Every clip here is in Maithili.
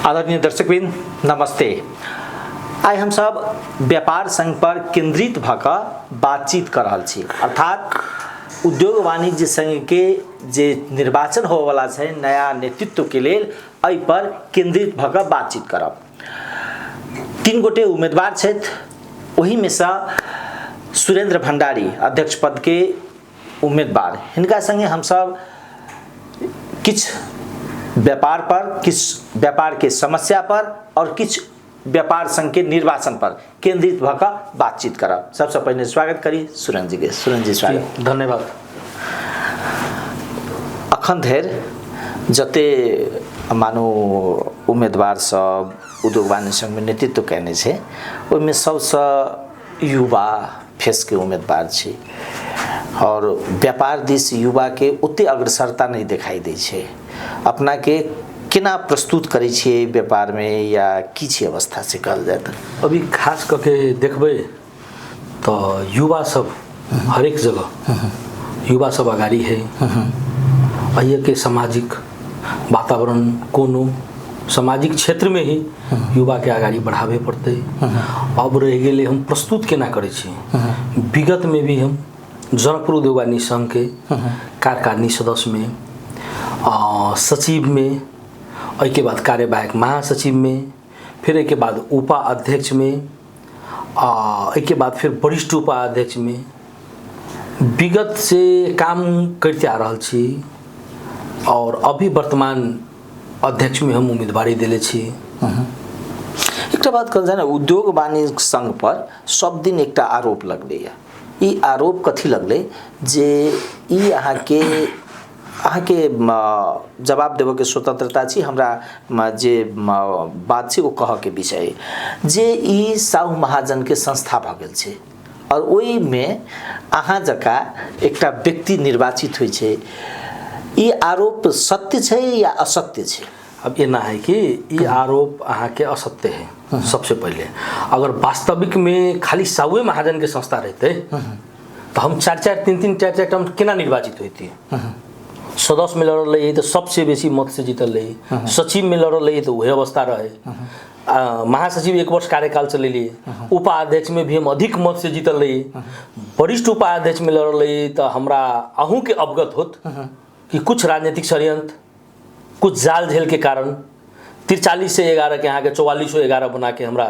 आदरणीय दर्शकवृंद नमस्ते। आइ हम सब व्यापार संघ पर केंद्रित भऽ कऽ बातचीत कर रहल छी, अर्थात उद्योग वाणिज्य संघ के जे निर्वाचन होबऽवला छै नया नेतृत्व के लेल, एहि पर केंद्रित भऽ कऽ बातचीत करब। तीन गोटे उम्मीदवार छथि, ओहिमे सँ सुरेंद्र भंडारी अध्यक्ष पद के उम्मीदवार। हिनका संगे हमसब किछु व्यापार पर, किछु व्यापार के समस्या पर और किछु व्यापार संघ के निर्वाचन पर केंद्रित भऽ कऽ बातचीत करब। सबसँ पहिने स्वागत करी सुरेंद्र जी के। सुरेंद्र जी स्वागत। धन्यवाद। अखन धरि जते मानू उम्मीदवार सब उद्योग वाणिज्य संघमे नेतृत्व कयने छै, ओहिमे सबसँ युवा फेसके उम्मीदवार छी और व्यापार दिस युवाके ओते अग्रसरता नहि देखाइ दै छै। अपनाके केना प्रस्तुत करै छियै व्यापारमे या की छै अवस्था से कहल जाय तऽ? अभी खास कऽ के देखबै तऽ युवा सब हरेक जगह युवा सब अगाडि है। एहिके सामाजिक वातावरण कोनो सामाजिक क्षेत्रमे ही युवाके अगाडि बढ़ाबे पड़तै। अब रहि गेलै हम प्रस्तुत केना करै छी। विगतमे भी हम जनकपुर उद्योग वाणिज्य संघके कार्यकारिणी सदस्यमे, सचिवमे, एहिके बाद कार्यवाहक महासचिवमे, फिर एहिके बाद उपाध्यक्षमे, एहिके बाद फिर वरिष्ठ उपाध्यक्षमे विगत से काम करिते आ रहल छी और अभी वर्तमान अध्यक्षमे हम उम्मीदवारी देले छी। एकटा बात कहल जाय ने, उद्योग वाणिज्य संघ पर सब दिन एकटा आरोप लगलैए। ई आरोप कथी लगलै जे ई अहाँके अहाँके जवाब देबऽके स्वतंत्रता छी, हमरा जे बात छै ओ कहऽके विषय जे ई साहु महाजनके संस्था भऽ गेल छै और ओहिमे अहाँ जकाँ एकटा व्यक्ति निर्वाचित होइ छै। ई आरोप सत्य छै या असत्य छै? अब एना है कि ई आरोप अहाँके असत्य है। सबसे पहिले अगर वास्तविक में खाली साहुए महाजन के संस्था रहते तो हम चार चार तीन तीन चार चार टर्म केना निर्वाचित होती। सदस्य में लड़ल रही तो सबसे बेसी मत से जीतल रही, सचिव में लड़ल रही तो वही अवस्था रहे, महासचिव एक वर्ष कार्यकाल चलेलिए, उपाध्यक्ष में भी हम अधिक मत से जीतल रही, वरिष्ठ उपाध्यक्ष में लड़ल रही तो हमरा अहूँ के अवगत होत कि कुछ राजनीतिक षड्यंत्र, कुछ जाल झेल के कारण 43 से 11 के अहाँके 4411 बना के हमरा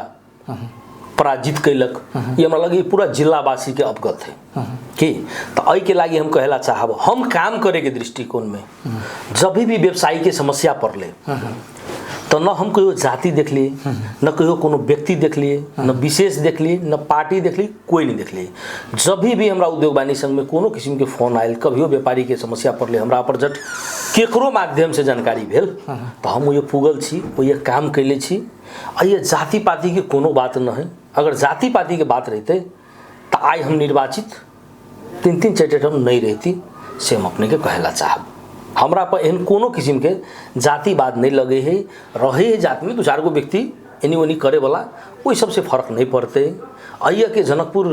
पराजित कैलक। ई हमरा लगे पूरा जिलावासी के अवगत है कि तो एहिके लागि हम कहेला चाहब, हम काम करे के दृष्टिकोण में जब भी व्यवसायी के समस्या पड़ले तो न हम कहियो जाति देखलिए, न कहियो कोनो व्यक्ति देखलिए, न विशेष देखलिए, न पार्टी देखलिए, कोई नहीं देखलिए। जब भी हमरा उद्योग वाणिज्य संघ में कोनो किस्म के फोन आयल, कभियो व्यापारी के समस्या पड़ले, हमरा पर जट केकरो माध्यम से जानकारी भेल तो हम ओहि पुगल छी, ओहि काम कैले छी। आ ये जाति पाति के कोनो बात न है। अगर जाति पाति के बात रहते तो आइ हम निर्वाचित तीन तीन चारि चारि हम नहीं रहती, से हम अपने के कहेला चाहब। हमरा पर एहन कोनो किस्म के जातिवाद नहीं लगे है। रहे है जात में दू चार गो व्यक्ति एनी ओनी करे वाला, ओहि सबसे फर्क नहीं पड़ते। अइया के जनकपुर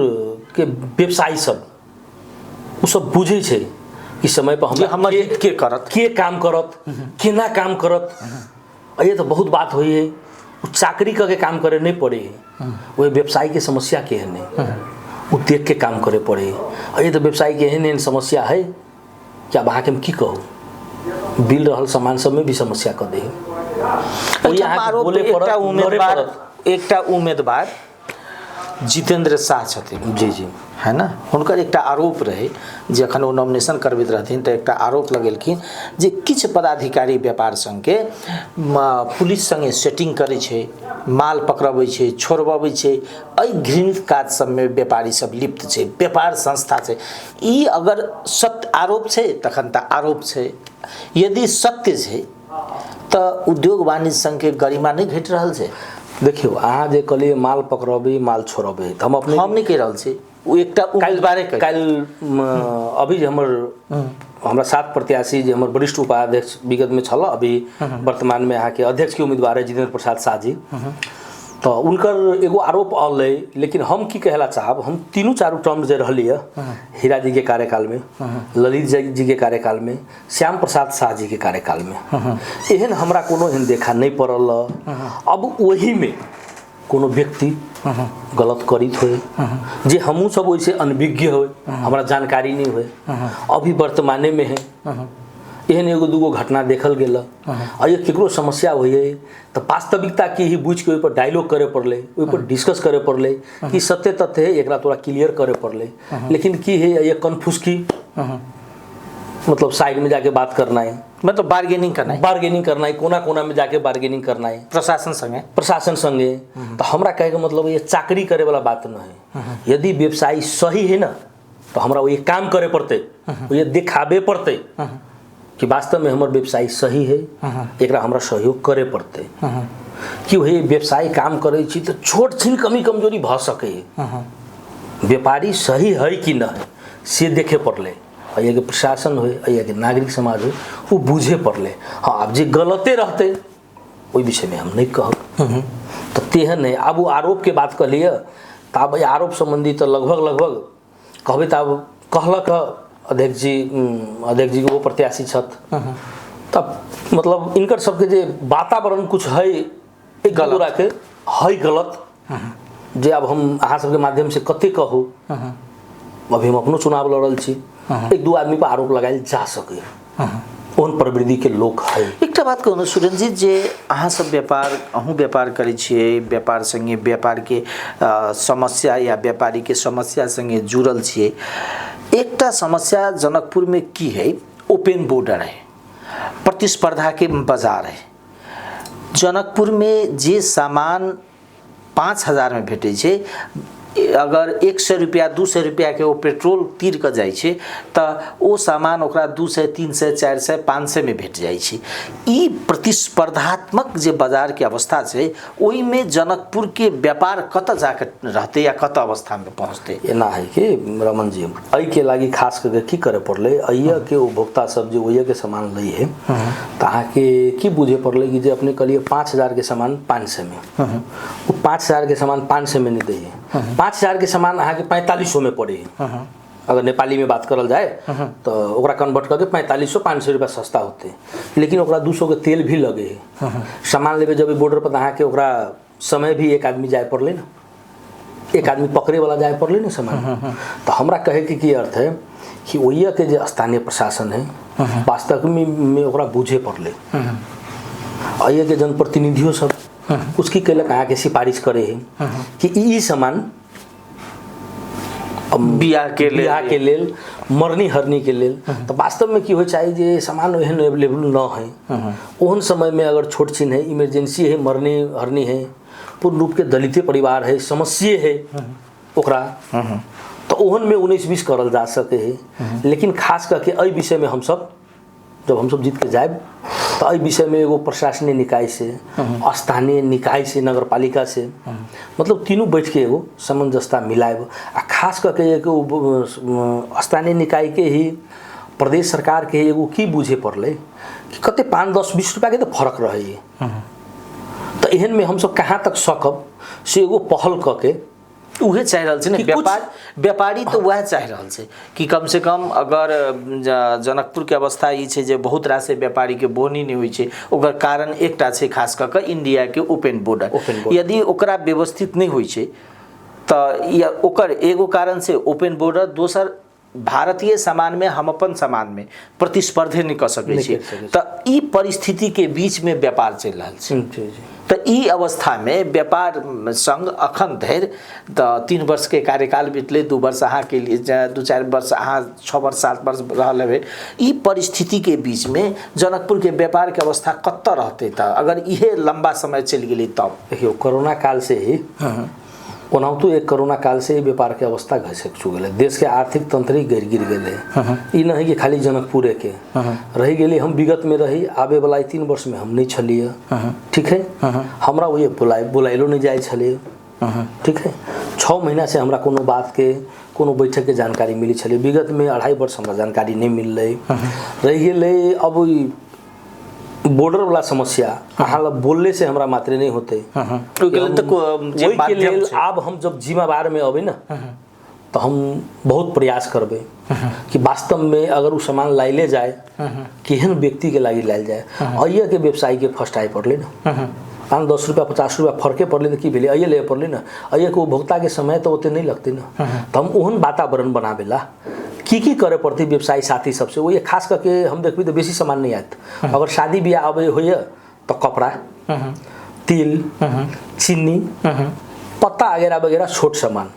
के व्यवसायी सब ओ सब बुझे छै कि समय पर जे हमर हित के करत, के काम करत, केना काम करत। अइया तो बहुत बात होइ है, ओ चाकरी करके काम करे नहीं पड़े है, वही व्यवसाय के समस्या के है नहीं, ओ देख के काम करे पड़े है। अइया तो व्यवसाय के एहन एहन समस्या है कि अब अहाँके हम की कहू, बिल रहल सामान सब में भी समस्या कऽ दे है। ओहि एहिठाम अहाँके आरोप बोले पड़त, एकटा लड़े उम्मीदवार पड़त। एकटा उम्मीदवार जितेंद्र शाह छथिन। जी जी। है ना, हुनकर एकटा आरोप रहै जे अखन ओ नॉमिनेशन करबैत रहथिन तऽ एकटा आरोप लगेलखिन जे किछु पदाधिकारी व्यापार संघके पुलिस संगे सेटिंग करै छै, माल पकड़बै छै, छोड़बबै छै। एहि घृणित काज सबमे व्यापारी सब लिप्त छै, व्यापार संस्था छै। ई अगर सत्य आरोप छै तखन तऽ आरोप छै, यदि सत्य छै तऽ उद्योग वाणिज्य संघके गरिमा नहि घटि रहल छै? देखियौ, अहाँ जे कहलियै माल पकड़बै माल छोड़बै, तऽ हम अपने हम नहि कहि रहल छी, ओ एकटा उम्मीदवारे कहि। काल्हि अभी जे हमरा सात प्रत्याशी जे हमर वरिष्ठ उपाध्यक्ष विगतमे छल, अभी वर्तमानमे अहाँके अध्यक्षके उम्मीदवार है जितेंद्र प्रसाद शाह जी, तऽ हुनकर एगो आरोप अलै, लेकिन हम की कहला चाहब, हम तीनू चारू टर्म जे रहली है, हीरा जी के कार्यकाल में, ललित जी के कार्यकाल में, श्याम प्रसाद शाह जी के कार्यकाल में, एहन हमरा कोनो एहन देखा नहीं पड़ल। अब ओही में कोनो व्यक्ति गलत करित होय, जे हमहूँ सब ओहिसे अनभिज्ञ होय, हमरा जानकारी नहीं होय, अभी वर्तमाने में है, एहन एगो दूगो घटना देखल गेल। आ ये केकरो समस्या होइए तऽ वास्तविकता की ही बुझि के ओहिपर डायलॉग करे पड़लै, ओहिपर डिस्कस करे पड़लै कि सत्य तथ्य है, एकरा तोरा क्लियर करे पड़लै। लेकिन की है ये कन्फ्यूज की मतलब साइड में जाके बात करना है, मतलब बार्गेनिंग करना है, बार्गेनिंग करना है, कोना कोना में जाके बार्गेनिंग करना है प्रशासन संगे, प्रशासन संगे। तो हमरा कहे के मतलब ये चाकरी करे वाला बात न है। यदि व्यवसायी सही है ना तो हमरा वो ये काम करे पड़ते, वो ये दिखाबे पड़ते कि वास्तव में हमर व्यवसाय सही है, एकरा हमरा सहयोग करे पड़ते। कि वही व्यवसाय काम करे छी तो छोट छिन कमी कमजोरी भ सके है, व्यापारी सही है कि न है से देखे पड़ले। के प्रशासन हो, के नागरिक समाज हो, वो बुझे पड़ले। हाँ, आब जे गलते रहते ओहि विषयमे हम नहीं कहब। तो तेहन है। आब वो आरोप के बात कहलिए तऽ आब आरोप सम्बन्धी तऽ लगभग लगभग कहबै तऽ आब कहलक अध्यक्ष जी, अध्यक्ष जी के वो प्रत्याशी छथि, तब मतलब इनकर सबके जे वातावरण कुछ है एक गोरा के है गलत, जे आब हम अहाँ सबके माध्यम से कते कहू। अभी हम अपनो चुनाव लड़ल छी, एक दू आदमी पर आरोप लगायल जा सके, ओहन प्रवृत्ति के लोक है। एकटा बात कहू सुरेंद्र जी, जे अहाँ सब व्यापार, अहूँ व्यापार करै छियै, व्यापार संगे व्यापार के समस्या या व्यापारी के समस्या संगे जुड़ल छियै। एकटा समस्या जनकपुर में की है, ओपन बॉर्डर है, प्रतिस्पर्धा के बाजार है। जनकपुर में जे सामान 5000 में भेटै छै, अगर 100 रुपया 200 रुपया के ओ पेट्रोल तीर कऽ जाइ छै तऽ ओ सामान ओकरा 200 300 400 500 में भेट जाइ छै। ई प्रतिस्पर्धात्मक जे बाजार के अवस्था छै ओहिमे जनकपुर के व्यापार कतऽ जाके रहतै या कतऽ अवस्था में पहुँचतै? एना है कि रमन जी, एहिके लागि खास करके की करे पड़लै, एहिके उपभोक्ता सब जे ओहिके सामान लै है तऽ अहाँके की बुझे पड़लै कि जे अपने कहलिए 5000 के सामान 500 में, ओ 5000 के सामान 500 में नहीं दै है, 5000 के सामान अहाँके 4500 में पड़े है। अगर नेपाली में बात करल जाए तो ओकरा कन्वर्ट करके 4500 500 रुपया सस्ता होते, लेकिन ओकरा 200 के तेल भी लगे है। सामान लेबे जब बॉर्डर पर अहाँके ओकरा समय भी एक आदमी जाए पड़लै ना, एक आदमी पकड़े वाला जाए पड़लै ना सामान। तो हमरा कहे के की अर्थ है कि ओहिया के जे स्थानीय प्रशासन है वास्तव में ओकरा बुझे पड़लै। अहिया के जनप्रतिनिधियों सब उसकी कैलक अहाँके सिफारिश करे है कि ई सामान बियाह के लेल, बियाह के लेल, मरनी हरनी के लेल। तो वास्तव में की हो चाही जे सामान ओहन अवेलेबल न है, ओहन समय में अगर छोट छिन है, इमरजेंसी है, मरनी हरनी है, पूर्ण रूप के दलिते परिवार है, समस्या है ओकरा, तो ओहन में 19-20 करल जा सके है। लेकिन खास करके एहि विषय में हम सब जब हम सब जीत के जायब तो एहि विषय में एगो प्रशासनीय निकाय से, स्थानीय निकाय से, नगरपालिका से, मतलब तीनों बैठ के एगो सामंजस्यता मिलायब। आ खास करके एगो स्थानीय निकाय के ही प्रदेश सरकार के एगो की बुझे पड़लै कि कते 5 10 20 रुपया के तो फर्क रहे, तो एहन में हम सब कहाँ तक सकब से एगो पहल कऽ के उहे चाहि रहल छै ने व्यापार, व्यापारी तो वएह चाहि रहल छै कि कम से कम अगर जनकपुर के अवस्था ई छै जे बहुत रास व्यापारी के बोनी नहि होइ छै, ओकर कारण एकटा छै खास कऽ कऽ इंडिया के ओपन बॉर्डर। यदि ओकरा व्यवस्थित नहि होइ छै तऽ या ओकर एगो कारण छै ओपन बॉर्डर, दोसर भारतीय सामान में हम अपन सामान में प्रतिस्पर्धे नहि कऽ सकै छी। तऽ ई परिस्थिति के बीच में व्यापार चलि रहल छै। तऽ ई अवस्था में व्यापार संघ अखन धरि तऽ 3 वर्ष के कार्यकाल बीतलै, 2 वर्ष अहाँ के लिए, 2-4 वर्ष अहाँ 6 वर्ष 7 वर्ष रहल हेबै। ई परिस्थिति के बीच में जनकपुर के व्यापार के अवस्था कतऽ रहतै तऽ अगर इहे लंबा समय चलि गेलै तब? देखियौ, कोरोना काल से ही ओनाहितो एक कोरोना काल से ही व्यापार के अवस्था घसक चुकल है, देश के आर्थिक तंत्र ही गिर गेलै। ई नहीं कि खाली जनकपुरे के रहि गेलै, हम विगत में रही, आबे वाला 3 वर्ष में हम नहीं छलियै, ठीक है, हमरा ओहि बुलाइलो नहीं जाइ छलियै, ठीक है। 6 महीना से हमरा कोनो बात के कोनो बैठक के जानकारी मिली छलै, विगत में 2.5 वर्ष हमरा जानकारी नहीं मिललै रहि गेलै। अब बॉर्डर वाला समस्या अहाँ लग बोलले से हमरा मात्रे नहीं होते। ओहिके लेल तऽ जे ओहिके माध्यम लेल छै। आब हम जब जिम्मेवार में अबै ना तो हम बहुत प्रयास करबै कि वास्तव में अगर उ सामान लाइले जाए केहन व्यक्ति के लागि लाइल जाए। अइया के व्यवसायी के फर्स्ट आय पड़लै ना, 5-10 रुपया 50 रुपया फर्के पड़लै तऽ की भेलै, अइये ले पड़लै ना, अइये के उपभोक्ता के समय तऽ ओते नहीं लगतै ना। तऽ हम ओहन वातावरण बनाबेला की की करे पड़तै व्यवसायी साथी सबसे। ओहि खास करके हम देखबै तऽ बेसी सामान नहीं आयत। अगर शादी बियाह अबै होइए तऽ कपड़ा, तिल, चीनी, पत्ता वगैरह वगैरह छोट सामान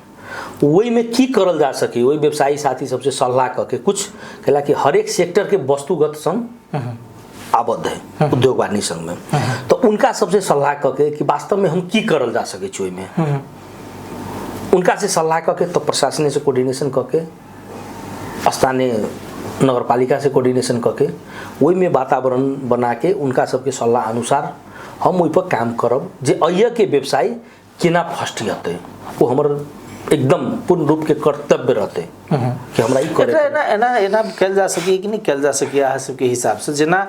ओहिमे की करल जा सकी ओहि व्यवसायी साथी सबसे सलाह कऽ के कुछ कैला कि हरेक सेक्टर के वस्तुगत संग आबद्ध है उद्योग वाणिज्य संघ में, तो उनका सबसे सलाह कऽ के कि वास्तव में हम की करल जा सकै छी ओहिमे, उनका से सलाह कऽ के तब प्रशासन से कोऑर्डिनेशन कऽ के स्थानीय नगरपालिका से कोऑर्डिनेशन कऽ के ओहिमे वातावरण बना के उनका सबके सलाह अनुसार हम ओहिपर काम करब जे अइया के व्यवसाय केना फर्स्ट अतै, ओ हमर एकदम पूर्ण रूप के कर्तव्य रहतै कि हमरा ई करे। एकरा एना एना एना कयल जा सकैए कि नहि कयल जा सकैए अहाँ सबके हिसाबसँ? जेना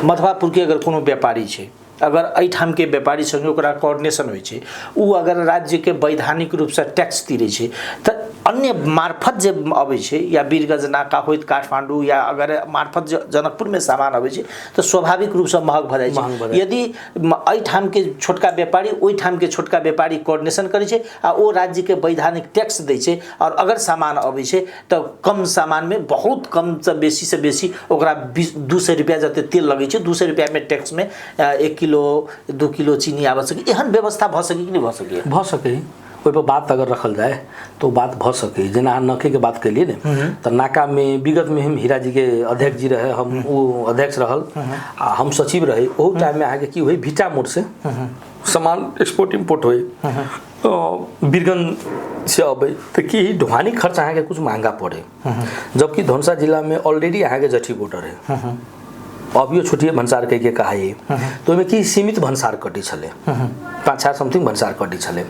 मधवापुरके अगर कोनो व्यापारी छै, अगर एहिठामके व्यापारी संगे ओकरा कोऑर्डिनेशन होइ छै, ओ अगर राज्यके वैधानिक रूपसँ टैक्स तिरै छै तऽ अन्य मार्फत जे अबै छै या वीरगंज नाका होइत काठमांडू या अगर मार्फत जे जनकपुरमे सामान अबै छै तऽ स्वाभाविक रूपसँ महग भऽ जाइ महग छै। भऽ जाइ। यदि एहिठामके छोटका व्यापारी ओहिठामके छोटका व्यापारी कोऑर्डिनेशन करै छै आ ओ राज्यके वैधानिक टैक्स दै छै और अगर सामान अबै छै तऽ कम सामानमे बहुत कमसँ बेसीसँ बेसी ओकरा 200 रुपैआ जते तेल लगै छै 200 रुपैआमे टैक्समे 1 किलो 2 किलो चीनी आबऽ सकै। एहन व्यवस्था भऽ सकै कि नहि भऽ सकै? भऽ सकै, ओहिपर बात अगर रखल जाए तो बात भऽ सकै। जेना अहाँ नके के बात केलिए ने तऽ नाकामे विगतमे हम हीरा जी के अध्यक्ष जी रहे, हम ओ अध्यक्ष रहल आ हम सचिव रहे। ओहू टाइममे अहाँके की होइ, भीटा मोड़ से सामान एक्सपोर्ट इम्पोर्ट होइ, बीरगंज से अबै तऽ की ढुआनी खर्च अहाँके कुछ महंगा पड़े, जबकि धनुषा जिलामे ऑलरेडी अहाँके जठी बॉर्डर है, अभियो छोटिए भन्सार कहि के कहाइ तो ओहिमे की सीमित भन्सार कटै छलै, 5-6 समथिंग भन्सार कटै छलै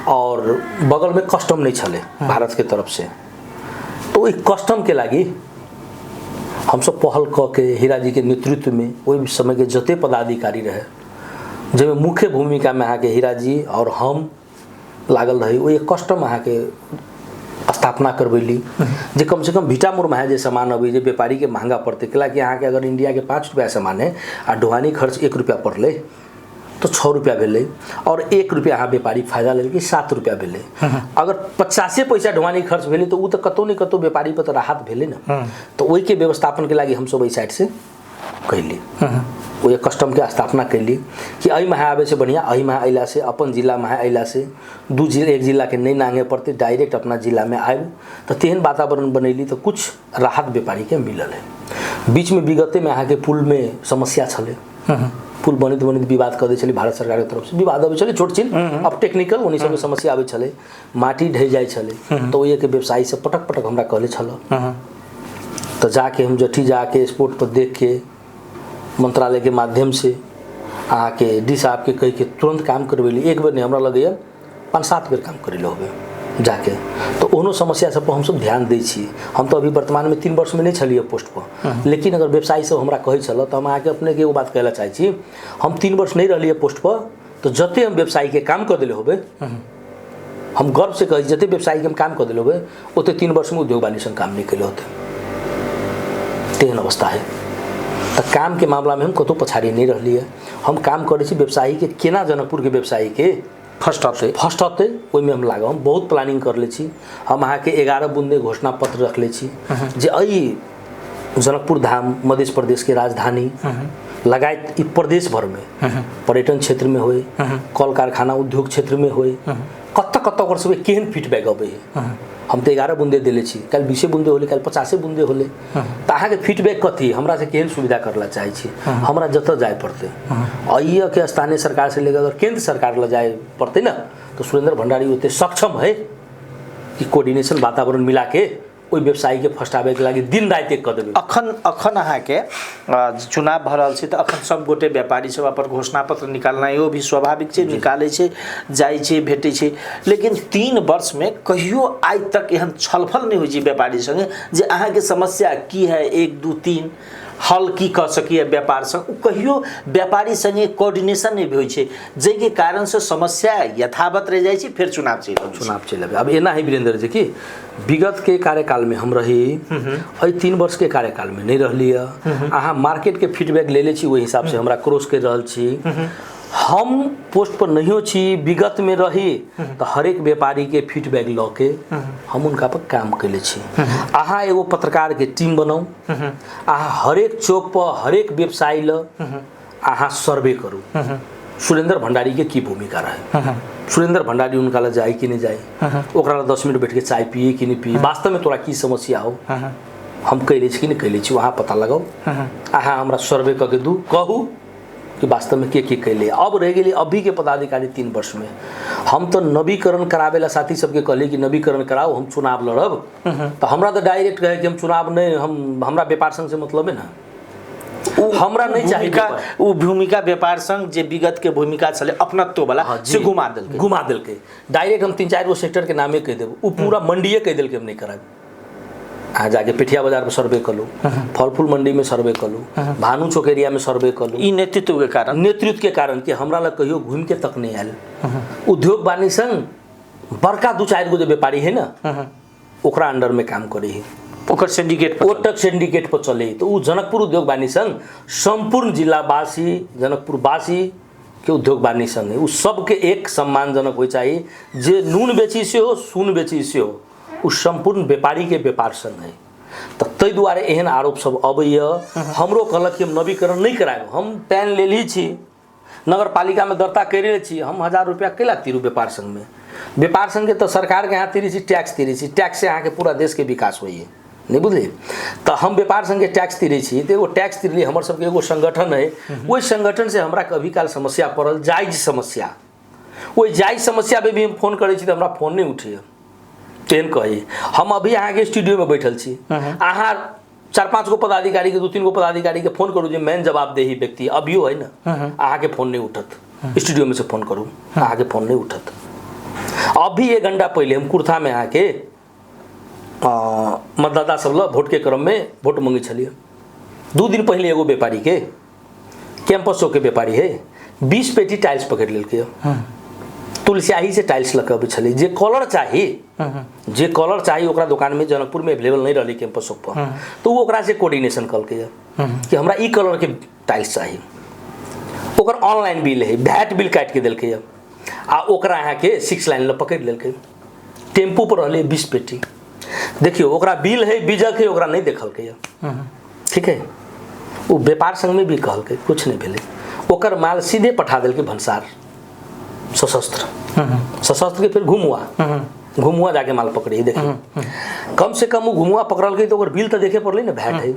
और बगलमे कस्टम नहि छलै भारत के तरफ से। तो ओहि कस्टमके लागि हमसब पहल कऽ के हीरा जी के नेतृत्वमे ओहि समयके जते पदाधिकारी रहे, जाहिमे मुख्य भूमिकामे अहाँके हीरा जी और हम लागल रही, ओहि कस्टम अहाँके स्थापना करबैली जे कम से कम भीटा मोड़मे जे सामान अबै जे व्यापारीके महंगा पड़तै। कैला कि अहाँके अगर इंडियाके 5 रुपया सामान है आ ढुआनी खर्च 1 रुपया पड़लै तो 6 रुपया भेलै और 1 रुपया अहाँ व्यापारी फायदा लेलकै 7 रुपया भेलै। अगर 50 पैसा ढुआनी खर्च भेलै तऽ ओ तऽ कतहु ने कतहु व्यापारी पर तऽ राहत भेलै ने। तऽ ओहिके व्यवस्थापनके लागि हमसब एहि साइडसँ कैली, ओहि कस्टमके स्थापना कैली कि एहिमे आबै से बढ़िआँ एहिमे अयलासँ अपन जिलामे अयलासँ 2 जिला 1 जिलाके नहि नांगे पड़तै, डायरेक्ट अपना जिलामे आबि तऽ तेहन वातावरण बनैली तऽ कुछ राहत व्यापारीके मिलल है। बीचमे विगतेमे अहाँके पुलमे समस्या छलै, पुल बनैत बनैत विवाद कऽ दै छलै भारत सरकारके तरफसँ, विवाद अबै छलै छोट छिन अब टेक्निकल ओनी सबके समस्या आबै छलै, माटी ढहि जाइ छलै तऽ ओहिके व्यवसायी सब पटक पटक हमरा कहले छल। तऽ जाके हम जठी जाके स्पॉट पर देख के मंत्रालय के माध्यम से अहाँके डी साहबके कहि के तुरंत काम करबेली। एक बेर नहि, हमरा लगैए 5-7 बेर काम करेले होबै जाके। तऽ ओहनो समस्या सब पर हमसब ध्यान दै छी। हम तऽ अभी वर्तमानमे 3 वर्षमे नहि छलियै पोस्ट पर, लेकिन अगर व्यवसायी सब हमरा कहै छल तऽ हम अहाँके अपनेके एगो बात कहै लए चाहै छी, हम 3 वर्ष नहि रहलियै पोस्ट पर तऽ जते हम व्यवसायीके काम कऽ देले होबै, हम गर्व से कहै छी जते व्यवसायीके हम काम कऽ देले होबै ओते 3 वर्षमे उद्योग वाणिज्य संघ काम नहि केले होतै, तेहन अवस्था है। तऽ कामके मामलामे हम कतहु पछाड़ी नहि रहलियै। हम काम करै छी व्यवसायीके केना जनकपुरके व्यवसायीके फर्स्ट अतै, फर्स्ट अतै ओहिमे हम लागब। हम बहुत प्लानिंग करले छी। हम अहाँके 11 बुंदे घोषणा पत्र रखले छी जे एहि जनकपुर धाम मध्य प्रदेशके राजधानी लगायत ई प्रदेश भरमे पर्यटन क्षेत्रमे होय, कल कारखाना उद्योग क्षेत्रमे होय, कतऽ कतऽ ओकर सबके केहन फीडबैक अबै है। हम तऽ 11 बुंदे देले छी, काल्हि 20 बुंदे होलै, काल्हि 50 बुंदे होलै, तऽ अहाँके फीडबैक कथी, हमरा से केहन सुविधा करला चाहै छी, हमरा जतऽ जाय पड़तै अइयके स्थानीय सरकार से लेकर अगर केंद्र सरकार लग जाय पड़तै ने तऽ सुरेंद्र भंडारी ओते सक्षम है कि कोऑर्डिनेशन वातावरण मिलाके ओहि व्यवसायीके फर्स्ट आबैके लागि दिन राति एक कऽ देबै। अखन अखन अहाँके चुनाव भऽ रहल छै तऽ अखन सब गोटे व्यापारी सब अपन घोषणा पत्र निकालनाइयो भी स्वाभाविक छै, निकालै छै, जाइ छै, भेटै छै, लेकिन 3 वर्षमे कहियो आइ तक एहन छलफल नहि होइ छै व्यापारी संगे जे अहाँके समस्या की है 1 2 3 हल की कऽ सकैए व्यापार संग, ओ कहियो व्यापारी सङ्गे कोऑर्डिनेशन नहि होइ छै, जाहिके कारणसँ समस्या यथावत रहि जाइ छै, फेर चुनाव चलि अबै छै। चुनाव चलि अबै। अब एना है वीरेंद्र जी कि विगत के कार्यकाल में हम रही, एहि 3 वर्ष के कार्यकाल में नहीं रहली है। अहाँ मार्केट के फीडबैक ले ले छी, ओहि हिसाब से हमरा क्रॉस कर रहल छी। हम पोस्ट पर नहियो छी, विगत में रही तो हरेक व्यापारी के फीडबैक लऽ के हम उनका पर काम कैले छी। अहाँ एगो पत्रकार के टीम बनाउ, अहाँ हरेक चौक पर हरेक व्यवसायी ल अहाँ सर्वे करू, सुरेंद्र भंडारी के की भूमिका रहे, सुरेंद्र भंडारी उनका ला जाए कि नहीं जाए, ओकरा ला 10 मिनट बैठ के चाय पिए कि नहीं पिए, वास्तव में तोरा की समस्या हो, हम कैले छी कि नहीं कैले छी, वहाँ पता लगाउ। अहाँ हमरा सर्वे कऽ के दू, कहू कि वास्तव में के की कैले। अब रह गेली अभी के पदाधिकारी 3 वर्ष में, हम तो नवीकरण करावे ला साथी सबके कहली कि नवीकरण कराओ, हम चुनाव लड़ब, तो हमरा तो डायरेक्ट कहे कि हम चुनाव नहीं, हम हमरा व्यापार संघ से मतलब है ना, हमरा नहीं चाहिए भूमिका, ओ भूमिका व्यापार संघ जे विगत के भूमिका छलै अपनत्व वाला, हाँ, जी। से घुमा देलकै, घुमा देलकै। डायरेक्ट हम 3-4 गो सेक्टर के नामे कहि देब, ओ पूरा मंडिये कहि देलकै हम नहीं करायब। अहाँ जाके पेठिया बाजार में सर्वे कलू, फल फूल मंडी में सर्वे कलू, भानु चौक एरिया में सर्वे कलू। ई नेतृत्व के कारण, नेतृत्व के कारण कि हमरा लग कहियो घूम के तक नहीं आयल। उद्योग वाणी संग बड़का 2-4 गो जे व्यापारी है ना, ओकरा अंडर में काम करे है, ओकर सिंडिकेट पर ओटक सिंडिकेट पर चले। तो उ जनकपुर उद्योग वाणी संघ संपूर्ण जिलावासी जनकपुरवासी के उद्योग वाणी संघ है, उ सबके एक सम्मानजनक हो चाहिए, जे नून बेची से हो सुन बेची से हो, उ संपूर्ण व्यापारी के व्यापार संघ है। तो ताहि दुआरे एहन आरोप सब अबैया। हमरो कहलक कि हम नवीकरण नहीं करायब, हम पैन लेली छी, नगरपालिका में दर्ता करे छी, हम 1000 रुपया कैला तीरू व्यापार संघ में। व्यापार संघ के तो सरकार के यहाँ तीरी छी, टैक्स तीरी छी, टैक्स से अहाँके पूरा देश के विकास होइए, नहीं बुझलियै। तो हम व्यापार संघ के टैक्स तीरे छी, तो एगो टैक्स तीरली, हमर सबके एगो संगठन है, ओहि संगठन से हमरा कभी काल समस्या पड़ल, जायज समस्या, ओहि जायज समस्या पे भी हम फोन करै छी तऽ हमरा फोन नहीं उठैए। तेहन कही हम अभी अहाँके स्टूडियोमे बैठल छी, अहाँ 4-5 गो पदाधिकारी के 2-3 गो पदाधिकारी के फोन करू जे मेन जवाबदेही व्यक्ति अभियो है ना, अहाँके फोन नहीं उठत, स्टूडियो में से फोन करू अहाँके फोन नहीं उठत। अभी 1 घंटा पहले हम कुर्था में अहाँके मतदाता सब ल वोट के क्रम में वोट मंगे छलियै। 2 दिन पहले एगो व्यापारी के कैंपस चौक के व्यापारी है 20 पेटी टाइल्स पकड़ लेलकै, तुलसियाही से टाइल्स लऽ के अबै छलै, जे कलर चाही, जे कलर चाही ओकरा दुकान में जनकपुर में अवेलेबल नहीं रहलै कैंपस चौक पर, तो ओ ओकरा से कोऑर्डिनेशन कलकै कि हमरा ई कलर के टाइल्स चाही। ओकर ऑनलाइन बिल है, भैट बिल काटि के देलकै आ ओकरा अहाँके 6 लाइन लऽ पकड़ि लेलकै। टेम्पू पर रहलै 20 पेटी, देखियौ ओकरा बिल है बीजक है, ओकरा नहीं देखलकै, ठीक है। ओ व्यापार संघ में भी कहलकै, कुछ नहीं भेलै, ओकर माल सीधे पठा देलकै भंसार सशस्त्र, सशस्त्र के फिर घुमुआ, घुमुआ जाके माल पकड़े। देखिए कम से कम वो घुमुआ पकड़लकै तो ओकर बिल तो देखे पड़लै ने, भैट है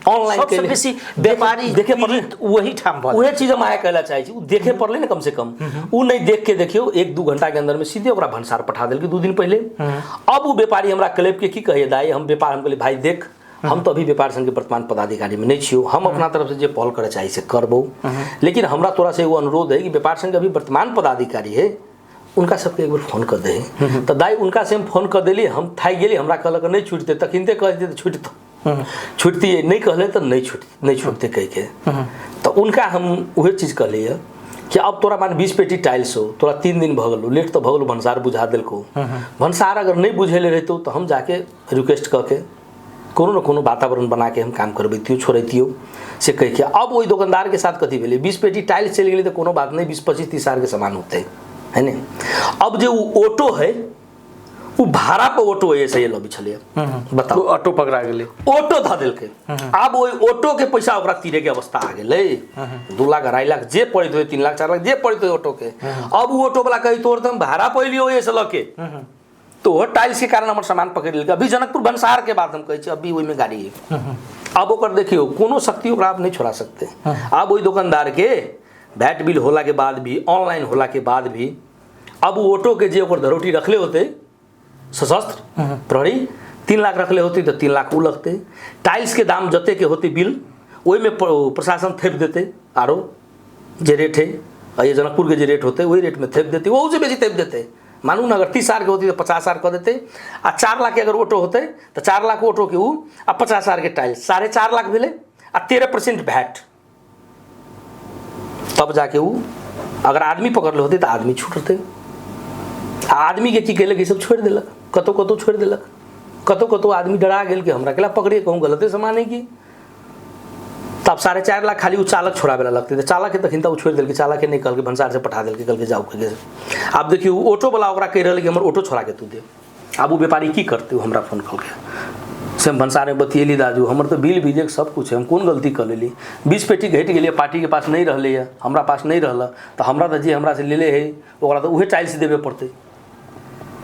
ऑनलाइन सबसे बेसी व्यापारी देखे पड़लै, वही ठाम भऽ उहे चीज हम अहाँके कहला चाहै छी, उ देखे पड़लै ने कम से कम, उ नहीं देख के देखियौ 1-2 घंटा के अंदर में सीधे ओकरा भंसार पठा देलकै 2 दिन पहले। अब उ व्यापारी हमरा क्लेब के की कहैए दाइ, हम व्यापार, हम कहलियै भाई देख हम तो अभी व्यापार संघ के वर्तमान पदाधिकारी में नहीं छियौ, हम अपना तरफ से जे पहल करे चाही से करबौ, लेकिन हमरा तोरा से एगो अनुरोध है कि व्यापार संघ के अभी वर्तमान पदाधिकारी है उनका सबके एक बेर फोन कर दे। तो दाइ उनका से हम फोन कर देली, हम थाकि गेली, हमरा कहलक नहीं छुटते, तखिनते कह देते तऽ छुटतौ, छुटती नहीं कहले तऽ नहीं छुट, नहीं छुटते कह के। तो उनका हम उहे चीज कहलियै कि अब तोरा मान 20 पेटी टाइल्स हो, तोरा 3 दिन भऽ गेलौ, लेट तऽ भऽ गेलौ, भनसार बुझा देलकौ, भनसार अगर नहीं बुझेले रहितौ तऽ हम जाके रिक्वेस्ट कऽ के कोनो न कोनो वातावरण बना के हम काम करबैतियौ, छोड़ैतियौ से कहि के। अब ओहि दोकानदार के साथ कथी भेलै, 20 पेटी टाइल्स चलि गेलै तऽ कोनो बात नहीं, 20-25-30 हजार के सामान होतै है ने। अब जे उ ऑटो है उ भाड़ा पर ऑटो है से लबै छलै, बताउ ऑटो पकड़ा गेलै, ऑटो धऽ देलकै। आब ओहि ऑटो के पैसा ओकरा तीरे के अवस्था आ गेलै, 2 लाख 2.5 लाख जे पड़ैत होय, 3 लाख 4 लाख जे पड़ैत होय ऑटो के। अब उ ऑटो वाला कही तोर तऽ हम भाड़ा पर एलियौ ओहिसँ लऽ के, तो वो टाइल्स के कारण हमर सामान पकड़ि लेलकै। अभी जनकपुर भंसार के बात हम कहै छी, अभी ओहिमे गाड़ी है। अब ओकर देखियौ कोनो शक्ति ओकरा आप नहीं छोड़ा सकते। अब ओहि दोकानदार के भैट बिल होला के बाद भी, ऑनलाइन होला के बाद भी, अब उ ऑटो के जे ओकर धरोटी रखले होते सशस्त्र प्रहरी 3 लाख रखले होते तो 3 लाख उ लगते, टाइल्स के दाम जते के होते बिल ओहिमे प्रशासन थेप देते, आरो जे रेट है ये जनकपुर के जे रेट होते वही रेट में थेप देते, वहू से बेसी थेप देते। मानू ना अगर 30 हजार के होती तो 50 हजार कऽ देते, आ 4 लाख के अगर ऑटो होते तो 4 लाख ऑटो के उ, आ 50 हजार के टाइल्स 4.5 लाख भेलै, आ 13% भैट। तब जाके उ अगर आदमी पकड़ले होते तऽ आदमी छूटते। आ आदमी के की केलक, ई सब छोड़ि देलक, कतौ कतौ छोड़ि देलक, कतौ कतौ आदमी डरा गेल कि हमरा केला पकड़िए, कहूँ गलते सामान है की। तब 4.5 लाख खाली उ चालक छोड़ावे ला लगतै, तऽ चालक के तखन तऽ उ छोड़ि देलकै, चालक के नहि कहलकै, भंसार से पठा देलकै, कहलकै जाउ कहिके। आब देखियौ उ ऑटो वाला ओकरा कहि रहल कि हमर ऑटो छोड़ा के तू दे। आब उ व्यापारी की करतै, उ हमरा फोन कलकै से हम भंसारमे बतियेली, दाजू हमर तऽ बिल बीजेक सब कुछ है, हम कोन गलती कऽ लेली, 20 पेटी घटि गेलै, पार्टीके पास नहि रहलैए, हमरा पास नहि रहल, तऽ हमरा तऽ जे हमरा से लेले है ओकरा तऽ उहे टाइल्स देबे पड़तै।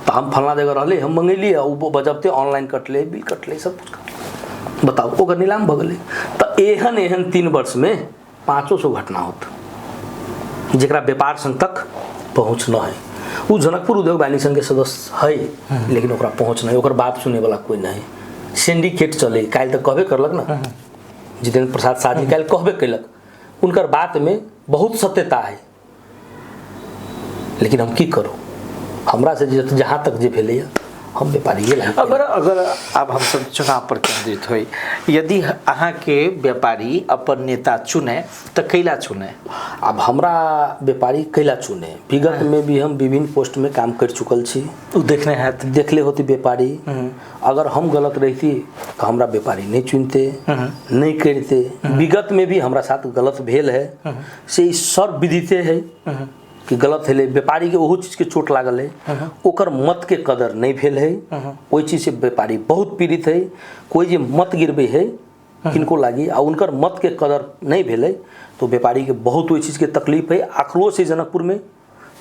तऽ हम फलना जगह रहलै, हम मंगेलियै, आ ओ बजबते ऑनलाइन कटलै, बिल कटलै, सब कुछ कटलै। बताउ ओकर नीलाम भऽ गेलै। तऽ एहन एहन 3 वर्षमे 500 घटना होत जकरा व्यापार संघ तक पहुँच न है। उ जनकपुर उद्योग वाणिज्य संघ के सदस्य है, लेकिन ओकरा पहुँच नहीं, ओकर बात सुने वाला कोई नहीं। सिंडिकेट चले, काल्हि तऽ कहबे करलक ना जितेंद्र प्रसाद शाह जी, काल्हि कहबे कैलक, उनकर बात में बहुत सत्यता है, लेकिन हम की करू, हमरा से जहाँ तक जे भेलैए हम व्यापारी गेल। अगर अगर आब हमसब चुनाव पर केंद्रित होइ, यदि अहाँके व्यापारी अपन नेता चुने तऽ कैला चुने? आब हमरा व्यापारी कैला चुने, विगत में भी हम विभिन्न पोस्ट में काम कर चुकल छी, उ देखने हैत, देखले होती व्यापारी। अगर हम गलत रहती तो हमरा व्यापारी नहीं चुनते, नहीं करते। विगत में भी हमरा साथ गलत भेल है, से ई सर्वविदिते है कि गलत हेलै, व्यापारी के ओहो चीज़ के चोट लागल है, ओकर मत के कदर नहीं भेल है, ओहि चीज से व्यापारी बहुत पीड़ित है। कोई जे मत गिरबै है किनको लागी आ उनकर मत के कदर नहीं भेलै तो व्यापारी के बहुत ओहि चीज़ के तकलीफ है। आक्रोश है जनकपुर में,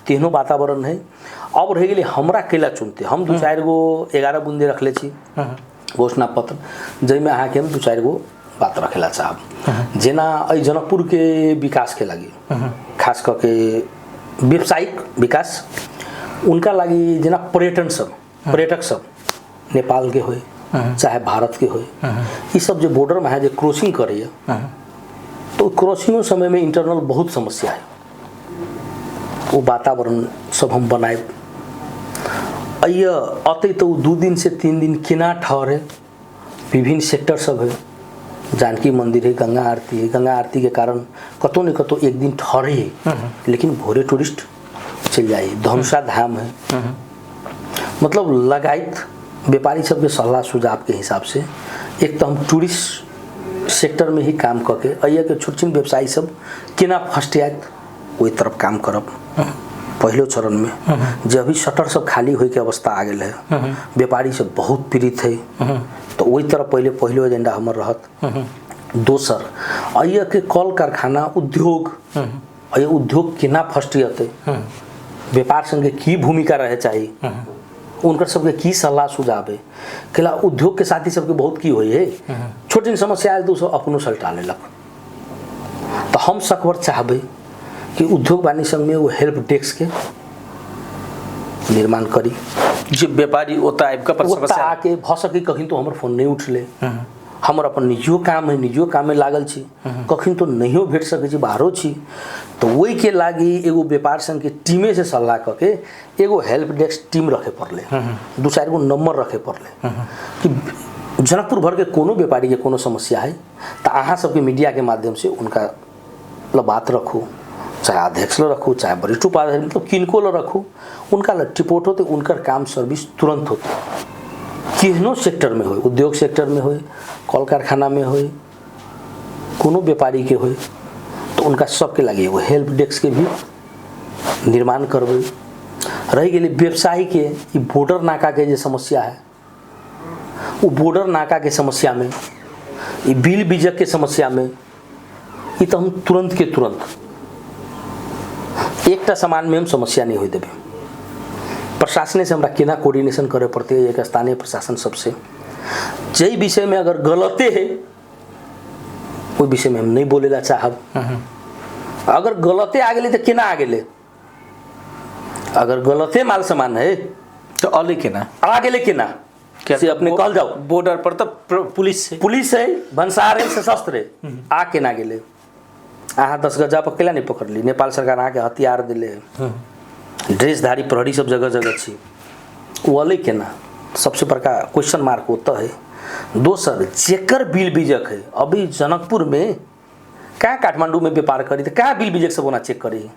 तेहनो वातावरण है। अब रहि गेलै हमरा कैला चुनते, हम 2-4 गो 11 बुंदे रखले छी घोषणा पत्र, जाहिमे अहाँके हम 2-4 गो बात रखेला चाहब। जेना एहि जनकपुर के विकास के लागि, खास कऽ के व्यावसायिक विकास उनका लागि, जेना पर्यटन सब, पर्यटक सब नेपाल के होय चाहे भारत के होय, ई सब जे बॉर्डर में है जे क्रॉसिंग करैया, तो क्रॉसिंगो समय में इंटरनल बहुत समस्या है, वो वातावरण सब हम बनायब। अय अतै तो 2 दिन से 3 दिन केना ठहरे, विभिन्न सेक्टर सब है, जानकी मंदिर है, गंगा आरती है, गंगा आरती के कारण कतौ ने कतौ एक दिन ठहरे है, लेकिन भोरे टूरिस्ट चल जाए। धनुषा धाम है, मतलब लगायत व्यापारी सबके सलाह सुझाव के हिसाब से एक तो हम टूरिस्ट सेक्टर में ही काम करके अइया के छोट छिन व्यवसायी सब केना फर्स्ट आयत ओहि तरफ काम करब। पहलो चरण में जे अभी शटर सब खाली होय के अवस्था आ गेल है, व्यापारी सब बहुत पीड़ित है, तो ओहि तरफ पहले पहलो एजेंडा हमर रहत। दोसर अइया के कल कारखाना उद्योग, अइया उद्योग केना फर्स्ट अतै, व्यापार संघ के की भूमिका रहे चाही, उनकर सबके की सलाह सुझाव है, कैला उद्योग के साथी सबके बहुत की होइ है, छोट छोट समस्या आयल तो सब अपनो सलटा लेलक। तो हम सकबर चाहबै कि उद्योग वाणिज्य संघ में वो हेल्प डेस्क के निर्माण करी, जे व्यापारी ओतऽ आबि कऽ अपन ओतऽ समस्या आके भऽ सकै कखन तो हमर फोन नहीं उठले, हमर अपन निजियो काम है, निजियो काम में लागल छी, कखन तो नहियो भेट सकै छी, बाहरो छी, तो ओहिके लागि एगो व्यापार संघ के टीमे से सलाह कऽ के एगो हेल्प डेस्क टीम रखे पड़लै, 2-4 गो नंबर रखे पड़लै कि जनकपुर भर के कोनो व्यापारी के कोनो समस्या है तो अहाँ सबके मीडिया के माध्यम से उनका ल बात रखू, चाहे अध्यक्ष ल रखू, चाहे वरिष्ठ उपाध्यक्ष, मतलब किनको ल रखू, उनका ल रिपोर्ट होते, उनकर काम सर्विस तुरंत होते। केहनो सेक्टर में होय, उद्योग सेक्टर में होय, कल कारखाना में होय, कोनो व्यापारी के होय, तो उनका सबके लागि एगो हेल्प डेस्क के भी निर्माण करबै। रहि गेलै व्यवसायी के ई बॉर्डर नाका के जे समस्या है, वो बॉर्डर नाका के समस्या में, ई बिल बीजक के समस्या में, ई तो हम तुरंत के तुरंत एकटा सामान में हम समस्या नहीं होय देबै। प्रशासने से हमरा केना कोऑर्डिनेशन करे पड़तै, एक स्थानीय प्रशासन सबसे, जै विषय में अगर गलते है ओहि विषय में हम नहीं बोले ला चाहब। अगर गलते आ गेलै तऽ केना आ गेलै, अगर गलते माल सामान है तो अलै केना आ गेलै केना, से अपने कहल जाओ। बॉर्डर पर तो पुलिस है, पुलिस है, भंसार है, सशस्त्र है, आ केना गेलै? अहाँ 10 गजा पर केला नहीं पकड़ली, नेपाल सरकार अहाँके हथियार देले, ड्रेसधारी प्रहरी सब जगह जगह छी, ओ अलै केना? सबसे बड़का क्वेश्चन मार्क ओतऽ है। दोसर जेकर बिल बीजक है, अभी जनकपुरमे कहाँ, काठमांडूमे व्यापार करी तऽ कहाँ बिल बीजक सब ओना चेक करी?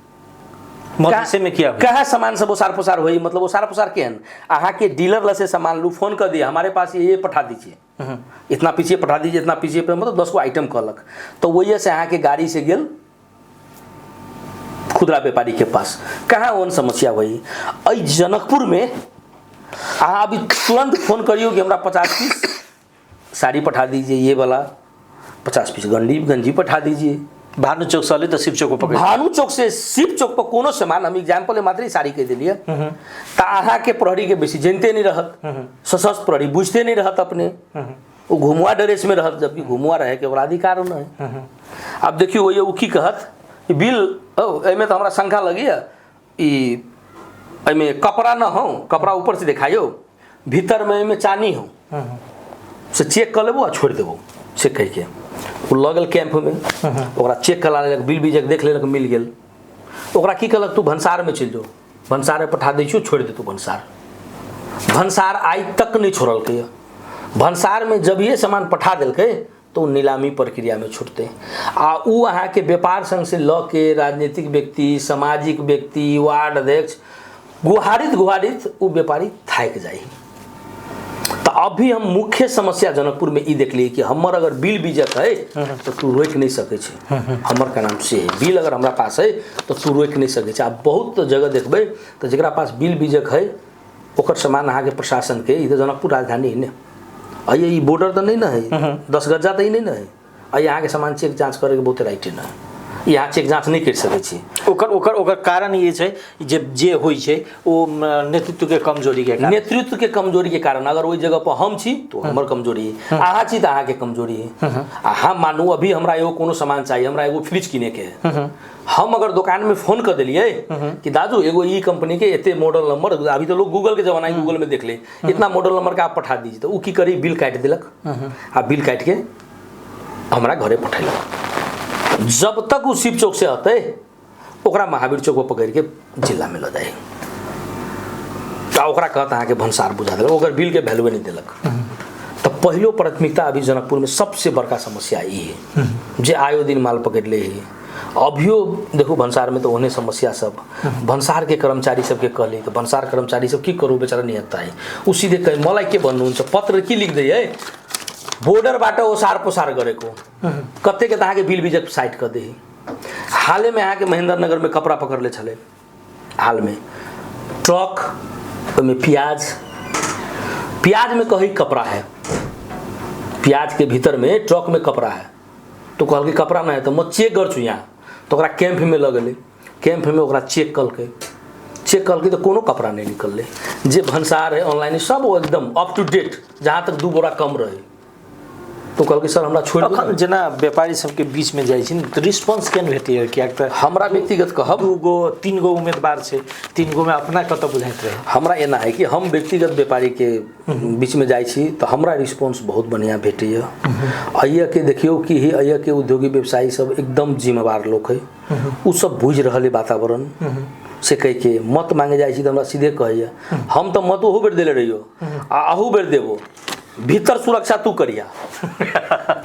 मधेशे में किया? कहाँ सामान सब ओसार पोसार होई? मतलब ओसार पोसार केहन? अहाँके डीलर लसे सामान लू, फोन कर दिए, हमारे पास ये पठा दीजिए, इतना पीछे पठा दीजिए, इतना पीछे पे, मतलब 10 गो आइटम कहलक, तऽ वही से अहाँके गाड़ी से गेल खुदरा व्यापारी के पास। कहाँ ओहन समस्या होई? एहि जनकपुरमे अहाँ अभी तुरंत फोन करियौ कि हमरा 50 पीस साड़ी पठा दीजिए, ये वाला 50 पीस गंजी गंजी पठा दीजिए। भानु चौक से अली तऽ शिव चौक पर पकड़ भानु चौक से शिव चौक पर कोनो सामान, हम एग्जाम्पल मात्र साड़ी कहि देलियै, तऽ अहाँके प्रहरीके बेसी जनिते नहि रहत, सशस्त्र प्रहरी बुझते नहि रहत अपने, ओ घुमुआ ड्रेसमे रहत, जबकि घुमुआ रहैके ओकरा अधिकार नहि है। आब देखियौ, ओहि ओ की कहत, ई बिल ओ एहिमे तऽ हमरा शंका लगैए, ई एहिमे कपड़ा न हो, कपड़ा ऊपर से देखाइयो, भीतरमे एहिमे चानी हो, से चेक कऽ लेबो आ छोड़ि देबो, से कहिके ओ लऽ गेल कैंपमे, ओकरा चेक करा लेलक, बिल बीजक देख लेलक, मिल गेल। ओकरा की कहलक, तू भनसारमे चलि जो, भनसारमे पठा दै छियौ, छोड़ि देतौ भनसार। भनसार आइ तक नहि छोड़लकै। भनसारमे जभिए सामान पठा देलकै तऽ ओ नीलामी प्रक्रियामे छुटतै। आ ओ अहाँके व्यापार संघ से लऽ के राजनीतिक व्यक्ति, सामाजिक व्यक्ति, वार्ड अध्यक्ष गुहारित गुहारित ओ व्यापारी थाकि जाइ। तऽ अभी हम मुख्य समस्या जनकपुरमे ई देखलियै कि हमर अगर बिल बीजक है तऽ तू रोकि नहि सकै छै। हमर का नाम से है, बिल अगर हमरा पास है तऽ तू रोकि नहि सकै छै। आ बहुत जगह देखबै तऽ जकरा पास बिल बीजक है ओकर सामान अहाँके प्रशासनके, ई तऽ जनकपुर राजधानी है ने, अइए ई बॉर्डर तऽ नहि ने है, 10 गज्जा तऽ ई नहि ने है, अइ अहाँके सामान चेक जाँच करैके बहुते राइटे ने है, यहाँ चेक जाँच नहि करि सकै छी। ओकर ओकर ओकर कारण ई छै जे जे होइ छै ओ नेतृत्वके कमजोरीके कारण। नेतृत्वके कमजोरीके कारण। अगर ओहि जगह पर हम छी तो हमर कमजोरी है, अहाँ छी तऽ अहाँके कमजोरी है। आ हम मानू अभी हमरा एगो कोनो सामान चाही, हमरा एगो फ्रिज किनेके है, हम अगर दोकान में फोन कर दिलिए कि दादू एगो ई कंपनी के एते मॉडल नंबर, अभी तो लोग गूगल के जमाना है, गूगल में देख ले, इतना मॉडल नंबर के आप पठा दीजिए, तो उ की करी, बिल काटि देलक आ बिल काटि के हमरा घरे पठेलक। जब तक उ शिव चौक से अतै ओकरा महावीर चौक पर पकड़ि के जिला में लऽ जाइ आ ओकरा कहत अहाँके भनसार बुझा देलक, ओकर बिल के वैल्यूए नहि देलक। तऽ पहिलो प्राथमिकता अभी जनकपुर में सबसे बड़का समस्या ई है जे आयो दिन माल पकड़ि ले है। अभियो देखू भनसार में तऽ ओहने समस्या सब, भनसार के कर्मचारी सबके कहली तऽ भनसार कर्मचारी सब की करू बेचारा निहत्ता है, उ सीधे कहे मलाई के भन्नुहुन्छ, पत्र की लिख है, बोर्डरबाट ओसार पोसार गरेको कतेक तऽ अहाँके बिल बीजक साइड कऽ दे। हालेमे अहाँके महेंद्र नगरमे कपड़ा पकड़ले छलै, हालमे ट्रक, ओहिमे प्याज, प्याजमे कही कपड़ा है, प्याजके भीतरमे ट्रकमे कपड़ा है, तो कहलकै कपड़ा नहि है तऽ म चेक गर्छु यहाँ, तऽ ओकरा कैंपमे लऽ गेलै, कैंपमे ओकरा चेक कलकै, चेक कलकै तऽ कोनो कपड़ा नहि निकललै। जे भनसार है ऑनलाइन सब ओ एकदम अप टू डेट, जहाँ तक 2 बोरा कम रहे, तो कहलकै सर हमरा छोड़ि दिअ। अखन जेना व्यापारी सबके बीचमे जाइ छी तऽ रिस्पॉन्स केहन भेटैए? किएक तऽ हमरा व्यक्तिगत कहब 2 गो 3 गो उम्मीदवार छै, 3 गो में अपना कतऽ बुझाइत रहै? हमरा एना है कि हम व्यक्तिगत व्यापारीके बीचमे जाइ छी तऽ हमरा रिस्पॉन्स बहुत बढ़िआँ भेटैए। अइयके देखियौ कि अइयके उद्योगी व्यवसायी सब एकदम जिम्मेवार लोक है, उ सब बुझि रहल है वातावरण से कहिके मत मांगे जाइ छी तऽ हमरा सीधे कहैए, हम तऽ मत ओहू बेर देले रहियो आ अहू बेर देबो, भीतर सुरक्षा तू करिया,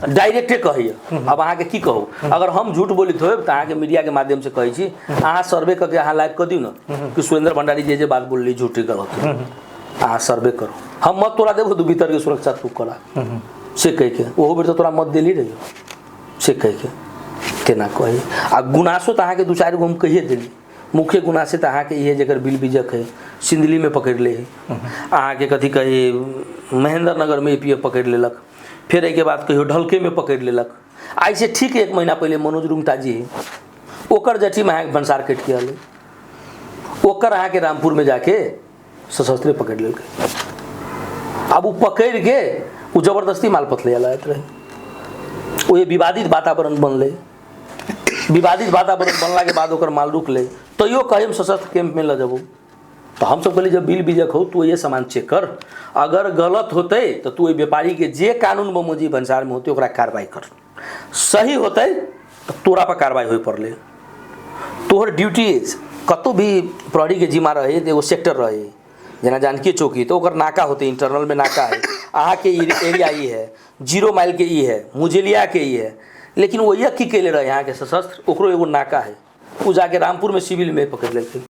डायरेक्टे कहैए। अब अहाँके की कहू, अगर हम झूठ बोलित होब तऽ अहाँके मीडियाके माध्यमसँ कहै छी, अहाँ सर्वे कऽ के अहाँ लाइव कऽ दियौ ने कि सुरेंद्र भंडारी जे जे बात बोलली झूठी गलत, अहाँ सर्वे करू, हम मत तोरा देबो, तू भीतरके सुरक्षा तू करा, से कहिके ओहो बेर तऽ तोरा मत देली रहियो, से कहिके तेना कही। आ गुनासो तऽ अहाँके 2-4 गो हम कहिए देली। मुख्य गुनासे तऽ अहाँके इहे जकर बिल बीजक है, सिंदलीमे पकड़ि ले है, अहाँके कथी कही महेंद्र नगरमे ए पी एफ पकड़ि लेलक, फेर एहिके बाद कहियो ढलकेमे पकड़ि लेलक। आइसँ ठीक 1 महीना पहिले मनोज रुंगटा जी है, ओकर जठीमे अहाँके भनसार कटि के अलै, ओकर अहाँके रामपुरमे जाके सशस्त्रे पकड़ि लेलकै। आब ओ पकड़ि के ओ जबरदस्ती माल पथले आयल रहे, ओहि विवादित वातावरण बनलै, विवादित वातावरण बनलाके बाद ओकर माल रुकलै, तैयो कहै हम सशस्त्र कैंपमे लऽ जेबौ, तऽ हमसब कहली जब बिल बीजक हो तू ये सामान चेक कर, अगर गलत होतै तऽ तू ओहि व्यापारीके जे कानून बमोजी भनसारमे होतै ओकरा कार्रवाई कर, सही होतै तऽ तोरा पर कार्रवाई होय पड़लै। तोहर ड्यूटी कतहु भी प्रहरीके जिम्मा रहै तऽ एगो सेक्टर रहै, जेना जानकी चौकी तऽ ओकर नाका होतै, इंटरनलमे नाका है, अहाँके एरिया ई है, 0 माइल के ई है, मुजेलिया के ई है, लेकिन वही की कैले रहे अहाँके सशस्त्र, ओकरो एगो नाका है, उ जाके रामपुर में सिविल में पकड़ लेलकै।